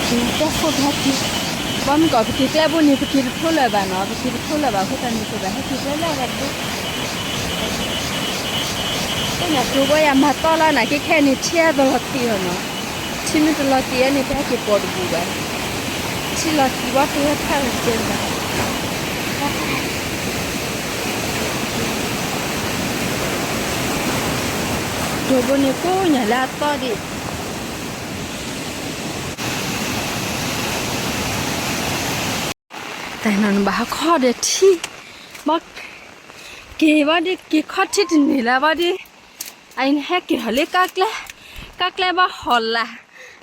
တဲခိၣ်ဖဲက့ၤ, ဘၣ်မုၢ်ကီး ပက့ၤကျဲဘိန့ၣ် ပက့ၤတထိလၢၤဘၣ်နီၤ, ပက့ၤတထိလၢၤဘၣ်အဃိသတးန့ၣ် ပဘၣ်ဟဲက့ၤကျဲလၢအဂၤတဘိ, တဲန့ၣ်တိဘီယၤမၤသီလီၤနာ်က့ ခဲအံၤန့ၣ် ထံတလီၤတံၢ်အီၤနီၤ, ထံမ့ၢ်တလီၤတံၢ်အီၤန့ၣ် ပဟဲက့ၤပိာ်တဘူးဘၣ်, ထံလီၤတံၢ်ဘီ ပဟဲဖးလီၤကဲဘၣ် တိဘိန့ၣ်ကိးညါလၢအသီဒံး, တနီၤနဘၣ်ဟးခီဒီးထံ, ဘီ, က့ၤဘီဒ် က့ၤခီထံတန့ၢ်လၢၤဘီဒ်, အအံၤနဟဲက့ၤထီၣ်လၢကါကျဲ, ကါကျဲဘၣ်ဟီၣ်လာ်,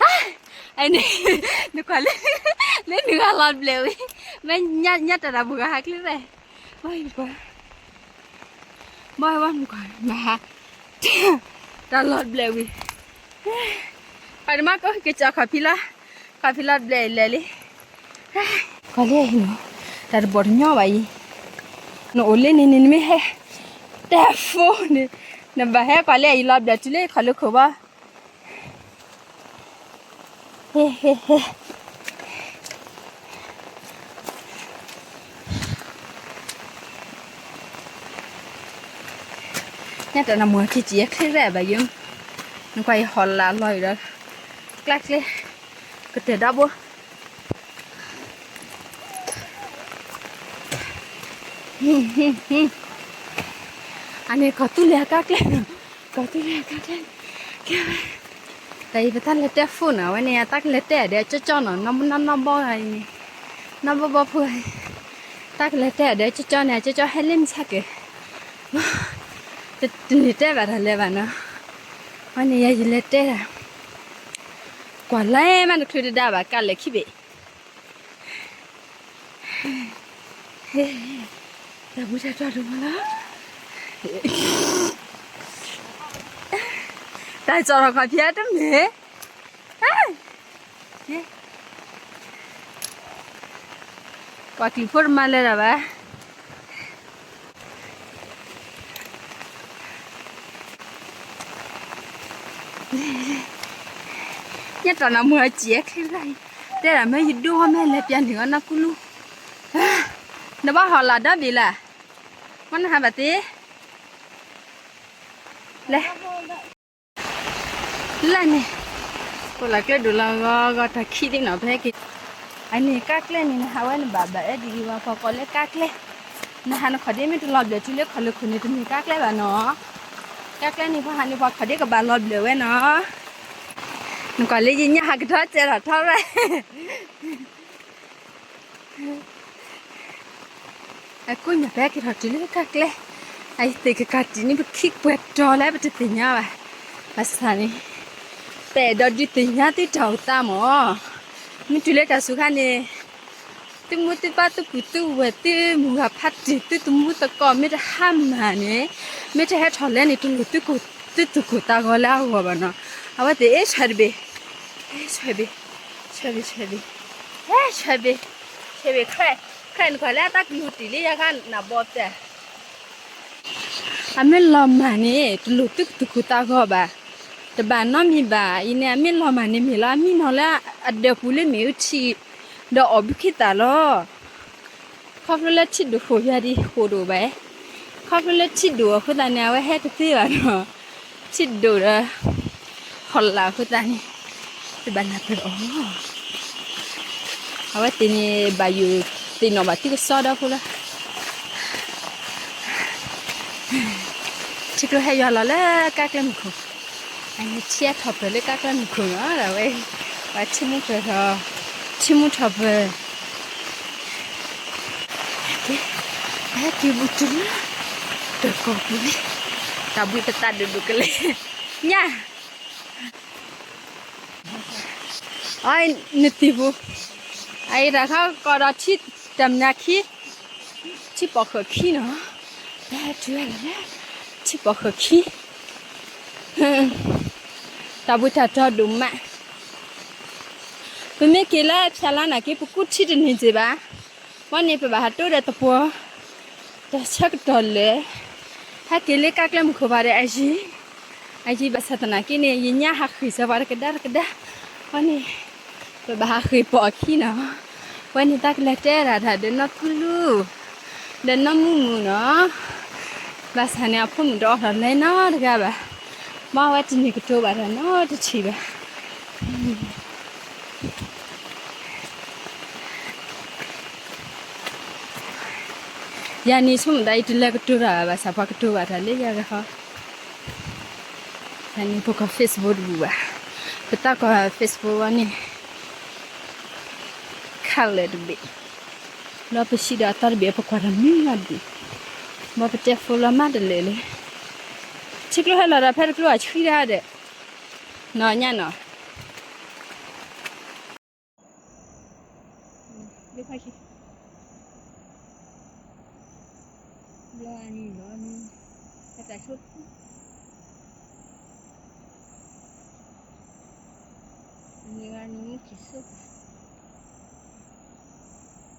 အအံၤန့ၣ်, နကွၢ်လၢ, လၢနဂၤလီၤဘျဲးဝံၤ, မ့ၢ်ညၣ်တၢ်တၢ်ပူၤဂၤဟးကျဲဖဲ, ဘီ, ဘီဝဲနကွၢ်, မဟါ, တၢ်လီၤဘျဲးဝံၤ ပှၤတမၤကိးက့ၤကၠီခီၣ်ဖံးလီၤ, ခီၣ်ဖံးလီၤဘျဲးလဲၤလံ, ကွၢ်လံ, တၢ်တဘီၣ်တညီဘၣ်အံၤ, နအိၣ်လၢန့ၣ်န့ၣ် နမ့ၢ်ဟဲ, တဲဖိန့ၣ်, နဘၣ်ဟဲကွၢ်လံအံၤလီၤဘျဲးတုၤလၢခီၣ်လၢခိၣ်ဘီ ဟ့ၣ်ဟ့ၣ်ဟ့ၣ် ညၣ်တၢ်နမိၢ်ခံစံးယဲချ့ရဲၣ်ဘၣ်ယိ, နကွၢ်ယဟီၣ်လာ်လီၤအံၤဒီး, ကျါကျဲ, ကတၢၢ်ဒီဘိ, အန့ၣ်ကီၢ်သူလ့ၤအကါကျဲ, ကီၢ်သူလ့ၤအကါကျဲ, ကဲဝဲ တၢ်အံၤပတၢ်လဲၤတဲ phone နီၤ, အဝဲန့ၣ် တၢ်ကလဲၤတဲဒီးကၠီကၠီနီၤ, နီၢ်နီၢ်ဘီဂၤအံၤန့ၣ်, နီၢ်ဘီဘီဖိဂၤအံၤ, တၢ်ကလဲၤတဲဒီးကၠီကၠီန့ၣ် ကၠီကၠီဟဲလၢမုၢ်ဆါက့ၤ, တန့ၢ်တဲဘၣ်တၢ်လဲၤဘၣ်နီၤ, အဝဲန့ၣ်ယဲယလဲၤတဲဒၣ်, ကွၢ်လၢမးတချုးတဒါဘၣ် ကးလဲၤခံဘ့ၣ် တၢ်ဘူၣ်တၢ်တီဒိၣ်မးလီၤ, တၢ်ကၠီထီၣ်ခီၣ်ဖံးတမ့ၢ်, ကွၢ်ကလုၢ်ဖိတမၤလၢၤတၢ်ဘၣ်, ညၣ်တၢ်နမိၢ်အစံး အချ့လၢ်အံၤ, တဲဒၣ်မ့ၢ်ယဒိမ့ၢ်လဲၤပျးနုာ်အီၤနီၢ်ကူလူ, နဘၣ်ဟီၣ်လာ်ဒီဘ့ၣ်လၢ်, မ့ၢ်နဟးဘၣ်သ့, လဲၤ လၢ်န့ၣ်, အိၣ်လၢကျဲဒိၣ်လၢဂီၤဂီၤတၢ်ခံဒ်နီၤ ပဟဲက့ၤ, အန့ၣ်ကါကျဲန့ၣ် နဟးဝဲနဘၣ်ဘၣ်အဲၣ်ဒိးဂ့ၤဝဲ ပှၤကိးလၢကါကျဲ, နဟးနခီၣ်ဒ့မ့ၢ်တလီၤဘျၢၣ်တုၤလၢခီၣ်လၢခိၣ်န့ၣ် တမ့ၢ်ကါကျဲဘၣ်နီၤ, ကါကျဲန့ၣ် ပှၤဟးန့ၣ် ပှၤခီၣ်ဒ့ကဘၣ်လီၤဘျၢၣ်ဝဲနီၤ, နကွၢ်လၢယညၣ်ဟးကထီၣ်စဲးထီၣ်ထီရဲၣ် အကိးညၣ် ပဟဲက့ၤထီၣ်တုၤလၢကါကျဲ, အအံၤသ့ၣ်ကကးတံာ်န့ၣ် ပခံပှဲၤတီၤလၢ ပတသ့ၣ်ညါဘၣ်, ဘၣ်ဆၣ်န့ၣ်, ပအဲၣ်ဒိးဒုးသ့ၣ်ညါသုတၢ်အိၣ်သးမၢ်, မ့ၢ်တုၤလၢတၢ်စူၤခါန့ၣ်, သုမိၢ်သုပၢ်သုပုၢ်သုဝဲၢ် သုမုၢ်ဂၤဖးတံၢ် သုသမူသကိး မ့ၢ်တဟါမၢ်န့ၣ်, မ့ၢ်တဟဲထီၣ်လဲၣ်န့ၣ် တလိၣ်သုသူၣ်ကိၢ်သးဂီၤလၢအဂီၢ်ဘၣ်နီၤ, အဝဲသ့ၣ် အဲ ဆၢတဘ့ၣ်, အဲ ဆၢဘ့ၣ်, ဆၢဘ့ၣ် ဆၢဘ့ၣ်, အဲ ဆၢဘ့ၣ်, ဆၢဘ့ၣ် ခဲ, ခဲနကွၢ်လၢအတၢ်ကလူၤတံၢ်လၢယၤခါနဘီသဲ အမ့ၢ်လီၤမၢ်န့ၣ် တလိၣ်သုသူၣ်ကိၢ်သးဂီၤဘၣ်, တဘၣ်နီတမံၤဘၣ်, အံၤန့ၣ် အမ့ၢ်လီၤမၢ်န့ၣ်မ့ၢ်လီၤ အမံနီၤလၢအဒၢးပူၤလၢမ့ၣ်အူထံး, ဒီးအီၣ်ဘုခ့သၣ်လီၤ. ခီဖျိလၢထံဒိၣ်ဃိၣ်ယၤဒံးဃိၣ်ဒိၣ်ဘၣ်, ခီဖျိလၢထံဒိၣ်အဃိသတးန့ၣ် အဝဲဟဲတသ့ဘၣ်နီၤ, ထံဒိၣ်ဒီး ဟီၣ်လာ်အဃိသတးန့ၣ် တဘၣ်နၢ်ပၢၢ်အီၤ အဝဲသ့ၣ်န့ၣ် ဘၣ်ယိၣ်သ့ၣ်နီၣ်ဘၣ်သုကစီဒီဖိလၢ ထံကျိဟဲယွၤလီၤလၢကါကျဲမုၢ်ခိၣ်, အန့ၣ်ထံထီၣ်ပၢၢ်လၢကါကျဲမုၢ်ခိၣ်နီၤ, အဝဲ ပှၤထံမူထီၣ်, ထံမူထီၣ်ပၢၢ်, ဟဲက့ၤဘူးတုၤလၢ တၢ်ကီၢ်ပူၤလံ, တၢ်ဘှံးပသးဒိၣ်ဒိၣ်ကလဲာ်, ညၣ် အ နသံၣ်ပူၤ, အအံၤတၢ်ခါကီးဒီးထံတၢ်မနုၤခံ, ထံပိာ်ဃၢၣ်ခံနီၤ, ပဟဲတုၤဝဲဒၣ်လၢ ထံပိာ်ဃၢၣ်ခံ, တၢ်ဘှံးတၢ်တီၤဒိၣ်မး, ပမ့ၢ်က့ၤလၢဖၠးလါနာ်က့ ပကူၣ်ထံတန့ၢ်စ့ၢ်ဘၣ်, ဘီန့ၣ် ပဘၣ်ဟးတိဒီးသပှီၤ တၢ်ဆၢကတီၢ်လၢာ်, ဟဲက့ၤလၢကါကျဲမုၢ်ခိၣ်ဘၣ်ဒီးအယံၤ, အယံၤဘၣ်ဆၣ်သနာ်က့န့ၣ် ယညါဟးဃ့ၢ်စၢၤပှၤတကဒါတကဒါ, ဘီန့ၣ် ပဘၣ်ဟးဃ့ၢ်ပိာ်အခံနီၤ, ဝဲန့ၣ်တၢ်ကလဲၤတဲဒၣ်တၢ်ဒီးနီၢ်သူလူ, ဒီးနီၢ်မုၢ်မုၢ်နီၤ, ဘၣ်ဆၣ်န့ၣ်အဖိမုၣ်တအိးထီၣ်လဲၤနီတဂၤဘၣ်, ဘၣ်ဝဲတန့ၢ်ကတိၤဘၣ်တၢ်နီတထံၣ်ဘၣ်. ယၤန့ၣ်ဆိကမိၣ်သးအံၤတလဲၤကတိၤတၢ်ဘၣ်, ဘၣ်ဆၣ်ပှၤကတိၤဘၣ်တၢ်လၢယၤဂၤဃီ, ယၤန့ၣ်ပကွၢ် Facebook တဘူၣ်ဘၣ်, ပတၢ်ကွၢ် Facebook ဝဲန့ၣ် ခးလၢာ်တဘ့ၣ်, လီၤပစံးဒီးအသီတဘ့ၣ် ပကွၢ်တၢ်မံလီၤတဘ့ၣ်, ဘၣ်ပတဲ follow မးတလၢာ်လၢ, ထံကျိဟဲလီၤဒီးဖဲတကျိအဆှံဒၣ်ဒီး, နီၢ်ညါနီၢ် ဘျီအနံၤလီၤန့ၣ်, အတၢ်ဆိ, န့ၣ်ဂၤန့ၣ်မုၢ်ကံၢ်စ့ၢ်, ဘျီ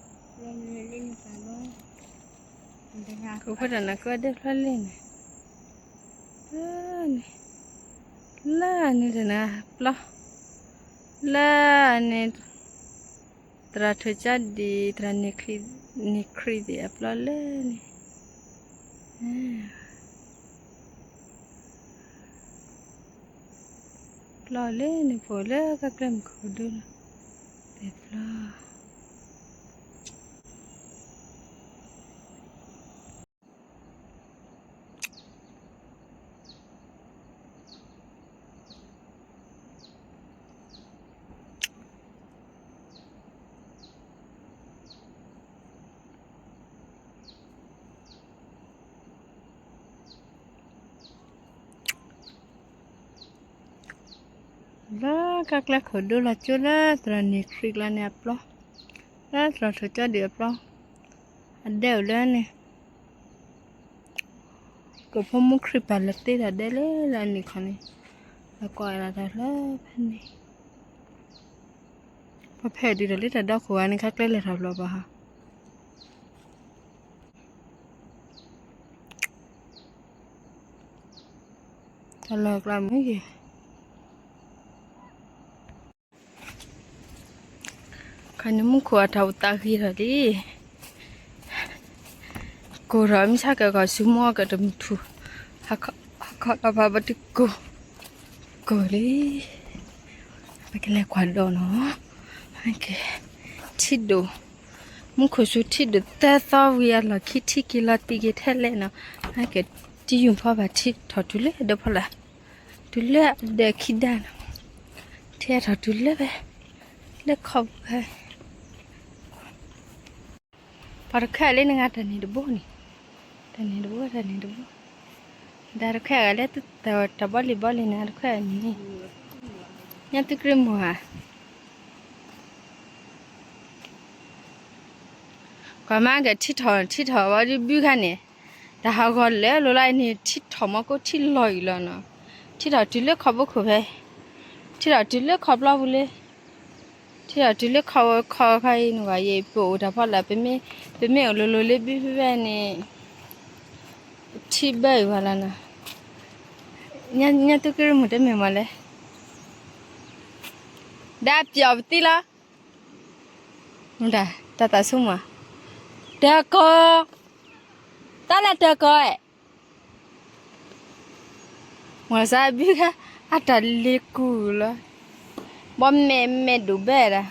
န့ၣ်လၢန့ၣ်တၢ်လီၤ, ခိၣ်ဖီတၢ်နၤကီဒဲဖျီလၢန့ၣ်, လၢန့ၣ်, လၢန့ၣ်တနၤပျီ, လၢန့ၣ် သရၣ်ထိၣ်ကၠီဒံၣ် သရၣ်န့ၢ်ခရံာ်သ့ၣ်အပျီလၢန့ၣ်, ပျီလၢန့ၣ်ဖိလၢကကျဲမုၢ်ခိၣ်ဒိလီၤ, သ့ၣ်ပျီ လၢကကျဲခိၣ်ဒိလီၤကၠိလၢသရၣ်န့ၢ်ခရံာ်ကျါန့ၣ်အပျီ, လၢသရၣ်ထိၣ်ကၠီဒံၣ်အပျီ, အဒဲအိၣ်လၢန့ၣ် ကဖိမုၣ်ခရံာ်ပာ်လီၤသ့တၢ်ဒဲလၢလၢန့ၣ်ခီန့ၣ်, လီၤကွၢ်ဝဲဒၣ်တၢ်လၢဖဲန့ၣ်, ပဖဲဒုးဒီးလၢတၢ်ဒီခိၣ်ဂၤန့ၣ် ခါကျဲလဲၤထီၣ်ဖျိဘၣ်ဟီ, တၢ်လီၢ်ကျါမုၢ်ယဲၢ် ခီန့ၣ်မူခိၣ်အတၢ်အိၣ်သးဂ့ၤထီၣ်လံ, ကိၢ်ထီၣ်မုၢ်ဆါကဲၤကီၢ်ဆူမူအီၣ်ကတမုၢ်ထူ, ဟးခီလီၤဖးဘၣ်တကိၢ်, ကိၢ်လံ, ပကလဲၤကွၢ်ဒီးနီၤ, ထံဒိၣ်, မူခိၣ်ဆူထံဒိၣ်သၢသီဝံၤအလီၢ်ခံထံက့ၤလီၤတံၢ်က့ၤထဲလဲၣ်နီၤ, ဟဲက့ၤတယုၢ်ဖီဘၣ်ထံထီၣ်တုၤလၢဒၢးဖီလာ်, တုၤလၢအဒၢးခံဒါနီၤ, ထံထီၣ်တုၤလၢဖဲ, လၢခီၣ်ဖဲ ပှၤတခါလၢနဂၤတၢ်န့ၣ်တဘိန့ၣ်, တၢ်န့ၣ်တဘိ တၢ်န့ၣ်တဘိ, တၢ်တခါဂၤလၢတၢ်ဘီလံၤဘီလံၤန့ၣ် တခါန့ၣ်, ညါသုကြၢးမိၢ်ဧါ, ကွၢ်မးကထံထီၣ် ထံထီၣ်ဝဲဒ်ဘုခါန့ၣ်, တၢ်ဟးဂီၤလၢလိၤလၢအံၤန့ၣ် ထံထီၣ်မီၢ်ကိးထံလီၤအံၤလီၤနီၤ, ထံထီၣ်တုၤလၢခီၣ်ဘိခိၣ်ဖဲ, ထံထီၣ်တုၤလၢခီၣ်ပျီပူၤလၢ ထံထီၣ်တုၤလၢခီၣ်ဝဲခီၣ်ခါအံၤန့ၣ် ယဲပအိၣ်တၢ်ဖီလာ် ပမ့ၢ်အိၣ်လိၤလိၤလၢဘုဖဲဖဲန့ၣ်, ထံဘၢအံၤဝဲလီၤနီၤ, ညါသုကရ့ၣ်မုၢ်တမ့ၢ်မးလဲၣ်, ဒၣ်ပျီပသံလီၤ, တၢ်သးဆိကမိၣ်, တၢ်ကီ, တၢ်လၢတၢ်ကီအဲ မၤစၢ်ဘုခါ, အတၢ်လ့ၤကူၣ်လီၤ, ဘီမဲာ်မဲာ်ဒိၣ်ဘဲဒၣ်,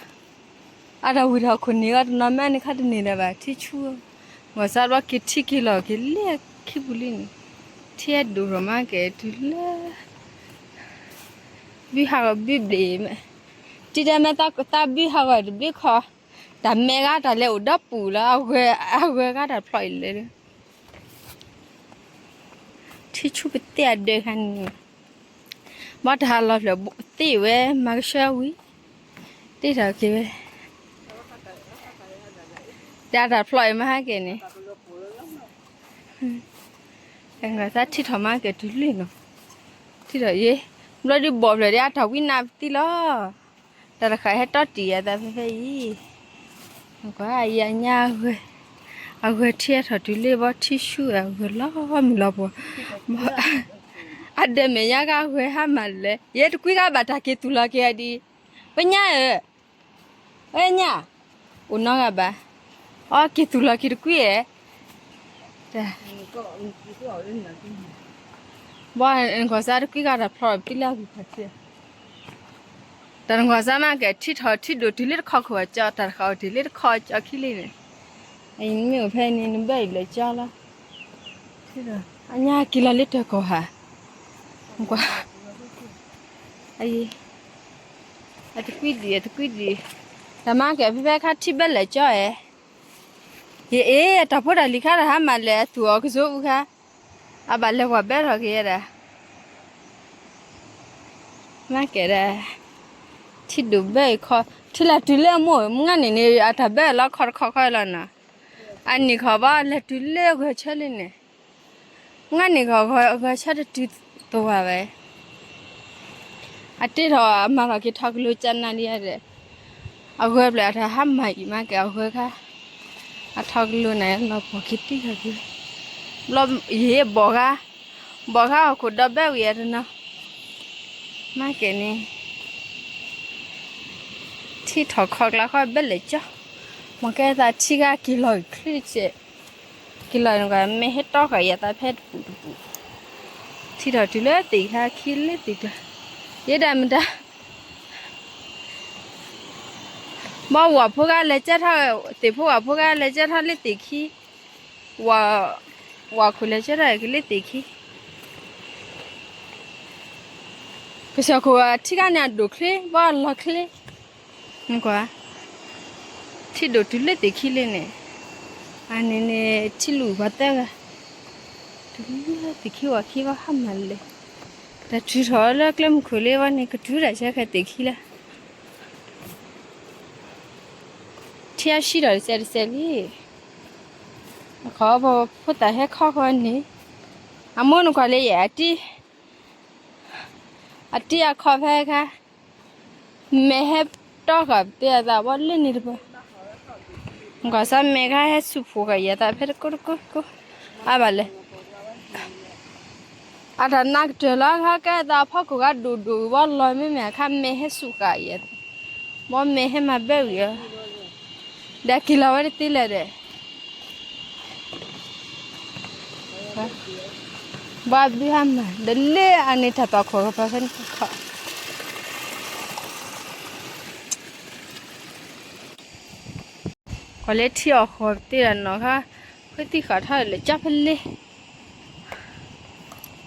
အတၢ်ဝံၤထီၣ်ခိၣ်န့ၢ်အီၤတနီၤမဲာ်န့ၣ်ခါတန့ၢ်ဒၣ်ဘၣ် ထံဆူၣ်, မၤစၢ်ဘီက့ၤထံက့ၤလီၤက့ၤလၢခံပူၤလံန့ၣ်, ထံအဲၣ်ဒိၣ်ထီၣ်မးက့ၤတုၤလၢ ဘုဟးဂီၤဘုဘျ့ၣ်, တံၤဒၢမဲာ်သးဘုဟးဂီၤတဘျ့ၣ်ခီ, တၢ်မဲာ်ဂၤတၢ်လဲၤအိၣ်ဒီးပူၤလီၤ, အဂၤဂၤတၢ်ဖျီအံၤလဲၣ် ထံဆူၣ်ပသ့ၣ်အဒၢးခါန့ၣ်, ဘၣ်တၢ်ဟးလီၤဖျၢၣ်သ့ၣ်ဝဲ မၤကဆှၢဝံၤ, တ့ထီၣ်က့ၤဝဲ, တၢ်တၢ်ဖျီအံၤမၤဟဲက့ၤန့ၣ်, တၢ်ထံထီၣ်မၤဟဲက့ၤတုၤလၢနီၤ, ထံထီၣ်ယဲ, ဘျီဒုးဘီၣ်ဖျၢၣ်ဒ်အတၢ်ဝံနးပသံလီၤ. တၢ်တခါဟဲတီတံၢ်အသးဖဲဖဲအံၤ, ကွၢ်အံၤအညါ, အဂဲၤထံဟဲထီၣ်တုၤလၢဘီထံဆူၣ်အဂဲၤလီၤမုၢ်လီၤပှီၤ, အဒဲမဲာ်ညါကအဂဲၤဟါမၢ်လဲၣ်, ယဲတကွံကဘၣ်တၢ်က့ၤသူၣ်လီၤက့ၤအဒံး, ပညါဧၢ, ဝဲညၣ်, အိၣ်နီတဂၤဘၣ်, အီ က့ၤသူၣ်လီၤက့ၤတကွံာ်ဧါ, ဘၣ်နကွၢ်စၢ်တကွံာ်ဂၤတၢ်ဖျီပံလၢအဂုၤဖးသ့, တၢ်နကွၢ်စၢ်မ့ၢ်ကဲထံထီၣ်ထံဒိၣ်တုၤလၢတခီခိၣ်အကၠီ တၢ်တဃာ်အိၣ်တုၤလၢတခီကၠီခံလံန့ၣ်, အံၤနမ့ၢ်အိၣ်ဖဲန့ၣ် နဘၢအံၤလၢကၠီလီၤ, အညါက့ၤလီၤလၢတၢ်ကီၢ်ဧါ, ကွၢ် အတကွံဒံး အတကွံဒံး, တၢ်မၤကဲဖဲဖဲခါထံဘၢလဲၤကၠီဧါ, ယအ့ၣ် တၢ်ဖိတၢ်လံၤခါတၢ်ဟါမၢ်လဲၣ် အသူၣ်အီၤကစိၤအူခါ, အဘၣ်လဲၤပှၤဘၢထီၣ်က့ၤယဲဒၣ်, မၤကဲဒၣ်, ထံဒိၣ်ဘၢအံၤခီ, ထံလၢတုၤလၢအမိၢ် မုၢ်ဂၤန့ၣ်န့ၣ် အတၢ်ဘၢလီၤခီတခီခီလီၤနီၤ, အနံၣ်ခီဘၣ် လဲၤတုၤလၢဂဲၤဆၢလံန့ၣ် မုၢ်ဂၤန့ၣ်ဂီၤဂီၤဆၢတတုၤသဝၤဝဲ, အတ့ထီၣ်အမၤထီၣ်က့ၤထီကလိၤကနၤဒံးဧါဒီး, အဂၢၢ်ဖျၢၣ်အတၢ်ဟါမၢ်အံၤမၤကဲအဂၢၢ်ခါ, အထီကလိၤန့ၣ်လီၤပှီၢ်က့ၤတံၢ်ထီၣ်က့ၤ, ဘျီယဟ့ၣ်ဘီၣ်ဂၤ, ဘီၣ်ဂၤအခိၣ်ဒီဘဲဝံၤအတနီၤ, မၤကဲန့ၣ် ထံထီၣ်ခီကျါခီဘဲလဲၤကၠီ, မ့ၢ်ကဲသးထံဂၤက့ၤလီၤချ့စဲး, က့ၤလီၤန့ၣ်ကွၢ် မ့ၢ်ဟဲတီဃာ်ယသးဖဲတပူၤတပူၤ, ထံထီၣ်တုၤလၢသ့ၣ်ခါခံလၢသ့ၣ်ကျါ, ယဲဒၣ်မတၤ, ဘၣ်ဝၤဖိဂၤလဲၤကၢထီၣ်, သ့ၣ်ဖိဝၤဖိဂၤလဲၤကၢထီၣ်လၢသ့ၣ်ခံ, ဝၤ, ဝၤခိၣ်လဲၤကၢထီၣ်က့ၤလၢသ့ၣ်ခံ ကစၢၢ်ခိၣ်ထံခါန့ၣ် အဒိၣ်ချ့ ဘၣ်လီၤချ့, နကွၢ်, ထံဒိၣ်တုၤလၢသ့ၣ်ခံလံန့ၣ်, အန့ၣ်န့ၣ် ထံလူၢ်ပှၤသၢဂၤ, တုၤလၢသ့ၣ်ခံဝၤခံဘၣ်ဟါမၢ်လဲၣ်, တၢ်ထုးထီၣ်လၢကျဲမုၢ်ခိၣ်လံဝဲန့ၣ် ကတုၤတၢ်ဆၢခဲသ့ၣ်ခံလၢ ထံအဆံးထီၣ်တစဲးတစဲးလံ, အခီပဖိသၣ်ဟဲခီဃီန့ၣ်, အမိၢ်နကွၢ်လၢယဲ အတံၤ, အတံၤအခီဖဲခါ, မဲာ်ဟဲတီဃာ်ပသးဘၣ်လၢန့ၣ်တပၢၢ်, နကွၢ်စၢ်မဲာ်ခါဟဲဆူၣ်ဖှိၣ်ဃာ်ယဲသးဖဲတကိတကိတကိ, အဘၣ်လဲၣ် အတၢ်နးကတၢၢ်လီၤခါ ကဲသးဖီခိၣ်ဂၤဒိၣ်ဒိၣ်ဘၣ်လီၤ မ့မ့ၢ်အခါမဲာ်ဟဲဆူၣ်ဃာ်ယဲ, ဘၣ်မဲာ်ဟဲမၤဘၢဝံၤဧါ, ဒီးက့ၤလီၤဝဲတသ့လၢၤဒီး, ဘၣ်ဘုဟါမၢ် ဒီးလၢအန့ၣ်တၢ်ပာ်ခိၣ်ကပၤဖဲန့ၣ်ခီ ကွၢ်လၢထံအီၣ်ဃီၤသ့ဒီးနီၢ်ခါ, ဃုသံၣ်ဃာ်ထီၣ်လၢကၠီဖဲလ့,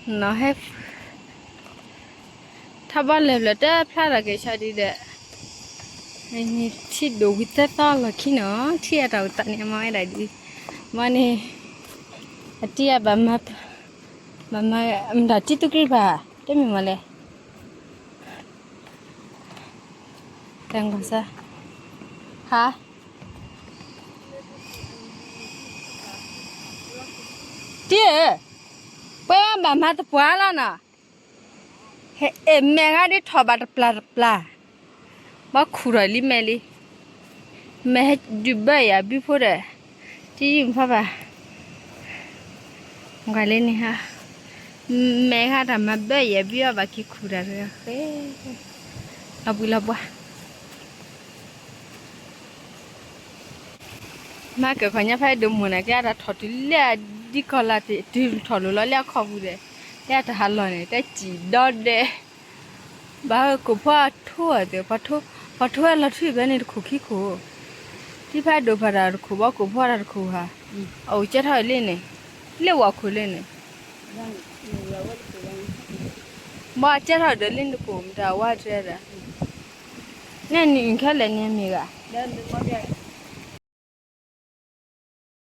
နီၢ်ဟဲ, ထီၣ်ဘီလဲၤဘျၢၣ်တဖျါထီၣ်က့ၤဆါဒံးဒီး, ထံဒိၣ်ဝံၤသၢသီလီၢ်ခံနီၤ ထံအတၢ်အိၣ်သးန့ၣ် အမၤဝဲဒၣ်ဒ်, မ့ၢ်န့ၣ်, အတံၤအဘၣ်မၤ, ဘၣ်မၤ, မတၤတံၤသူကရံၣ်ဘၣ်, တမ့ၢ်မၤလဲၣ် တၢ်ကီၢ်စၢ်, ဟါ, တံၤဧၢ, ပှၤဘၣ်မၤသပှၢ်လီၤနီၤ, ဟဲအဲၣ်မဲာ်ဂၤဒ်ထီၣ်ဘၣ်တပျၢ်တပျၢ်, ဘၣ်ခူၣ်ထီၣ်လံမဲာ်လံ, မဲာ်ဟဲဒုးဘၢယၤဘုဖိဒီး, တံၤယုၢ်ဖီဘၣ် ကွၢ်လၢန့ၣ်ဟါ, မဲာ်ဂၤတၢ်မၤဘၢယဲၢ်ဘုအီၤဘၣ်က့ၤခူၣ်တၢ်တဂၤဃဲ, လီၤဘှံးလီၤဘှါ, မၤကၢၢ်ခီညါဖဲဒိၣ်မုၢ်န့ၣ် ကဲအတၢ်ထီၣ်တုၤလၢအဒံကီၢ်လၢ်တ့ၢ် တုၤထီၣ်လိာ်လီၤလၢအခီပူၤဒီး, လၢအတၢ်ဟးလီၢ်န့ၣ် တဲစံၣ်ဒီဒဲး ဘၣ်ကိၣ်ဖီအထိအသး ပှၤထိ, ပှၤထိဝဲလီၤထွံၣ်ဖဲန့ၣ်တခိၣ်ခံခိၣ်, ထံဖးဒိၣ်ဖးတၢ်တခိၣ် ဘၣ်ကိၣ်ဖီတၢ်တခိၣ်ဧါ, အအိၣ်ကဲထီၣ်လၢန့ၣ်, လၢဝၤခိၣ်လၢန့ၣ်, ဘၣ်ကဲထီၣ်ဒီးလၢနကိၣ်မတၤဝါတဲဒၣ်, နဲနံၣ်ခဲလၢာ်န့ၣ်မ့ၢ်ဂၤ,